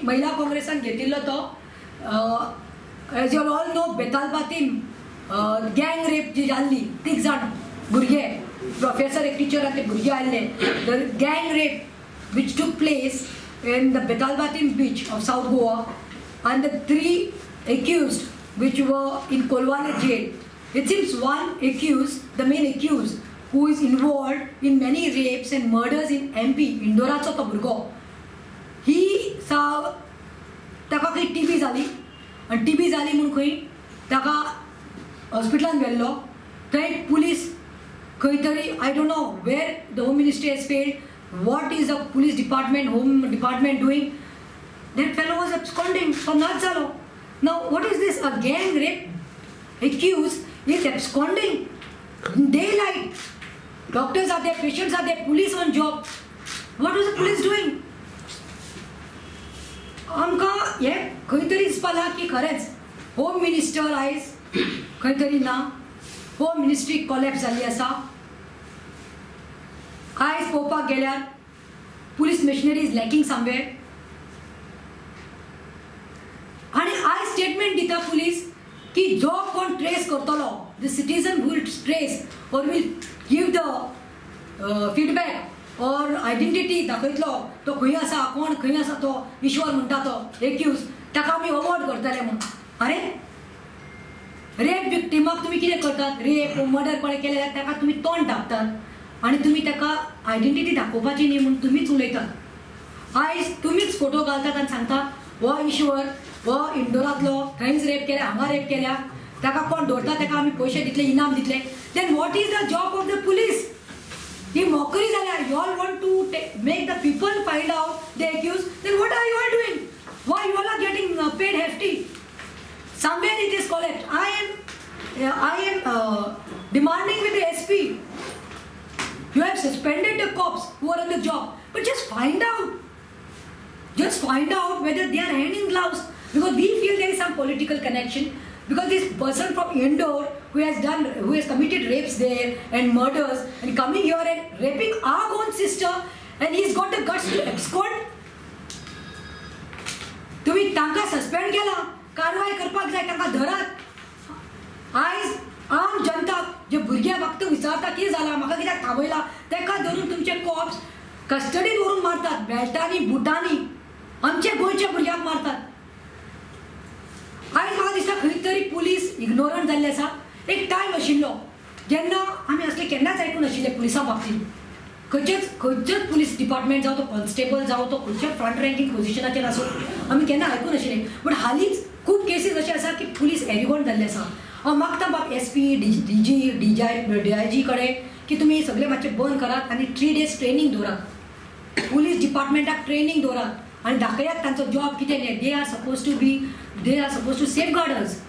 महिला काँग्रेसान घेतिल्लो तो. As you all know, Betalbatim gang rape जी जाल्ली, तीग जाण भुरगे, प्रोफेसर, एक टिचर आनी ते भुरगे आयिल्ले. The gang rape which took place in the Betalbatim beach of South Goa, and the three accused which were in Colvale jail. It seems one accused, the main accused, who is involved in many rapes and murders in MP, इंदोराचो तो भुरगो, ही सा ताका खंय TB जाली आनी TB जाली म्हूण खंय ताका हॉस्पिटलान व्हेल्लो. थंय पुलीस खंय तरी, I don't know where the home ministry has failed, what is the police department, home department doing. That fellow was absconding, तो नाच जालो. Now what is this? A gang rape accused is absconding in daylight. Doctors are there, patients are there, police on job. What was the police doing? आमकां हें खंय तरी दिसपा की खरेंच होम मिनिस्टर आयज खंय तरी ना, होम मिनिस्ट्री कॉलॅप्स जाल्ली आसा. आयज पळोवपाक गेल्यार police machinery is lacking somewhere. आनी आयज स्टेटमेंट दिता पुलीस की जो कोण ट्रेस करतलो, the citizen will trace or will give the feedback or identity दाखयतलो तो खंय आसा, कोण खंय आसा, तो ईश्वर म्हणटा तो एक्यूज, ताका आमी अवॉर्ड करतले म्हूण. अरे रेप विक्टिमाक तुमी कितें करतात? रेप मर्डर कोणें केलें जाल्यार ताका तुमी तोंड धांपतात आनी तुमी ताका आयडेंटिटी दाखोवपाची न्ही म्हूण तुमीच उलयतात. आयज तुमीच फोटो घालतात आनी सांगता हो ईश्वर हो इंदोरांतलो, थंयच रेप केल्या, हांगा रेप केल्या, ताका कोण दवरता ताका आमी पयशे दितले, इनाम दितले. Then what is the job of the police? He mockery जाल्या. You all want to make the people find out the accused, then what are you all doing? Why you all are getting paid hefty? Somewhere it is collapsed. I am demanding with the SP. You have suspended the cops who are on the job, but just find out. Just find out whether they are hand in gloves, because we feel there is some political connection. Because this person from Indore who has committed rapes there and murders, and coming here and raping our own sister, and he's got the guts to abscond. तुम्ही तांकां suspend केला, कारवाय करपाक जाय, तांकां धरात. आयज आम जनता जे भुरगे फक्त विचारता कितें जालां, म्हाका कित्याक थांबयला, ताका धरून तुमचे कॉप्स कस्टडीत व्हरून मारतात, बेल्टांनी बुटांनी आमचे गोंयच्या भुरग्यांक मारतात. आयज म्हाका दिसता खंय तरी पुलीस इग्नोरंट जाल्ले आसा. एक टायम आशिल्लो जेन्ना आमी असले केन्नाच आयकूंक नाशिल्ले पुलिसां बाबतींत. खंयचेच पुलीस डिपार्टमेंट जावं, तो कॉन्स्टेबल जावं, तो खंयच्या फ्रंट रँकींग पोजिशनाचेर आसूं, आमी केन्ना आयकूंक नाशिल्ले. बट हालींच खूब केसीस अशे आसा की पुलीस एरिगोंट जाल्ले आसा. हांव मागता बाब S P, D G, D I G कडेन की तुमी सगळें मातशें बंद करात आनी 3 डेज ट्रेनींग दवरात, पुलीस डिपार्टमेंटाक ट्रेनींग दवरात आनी दाखयात तांचो जॉब कितें. They are suppose to safeguard us.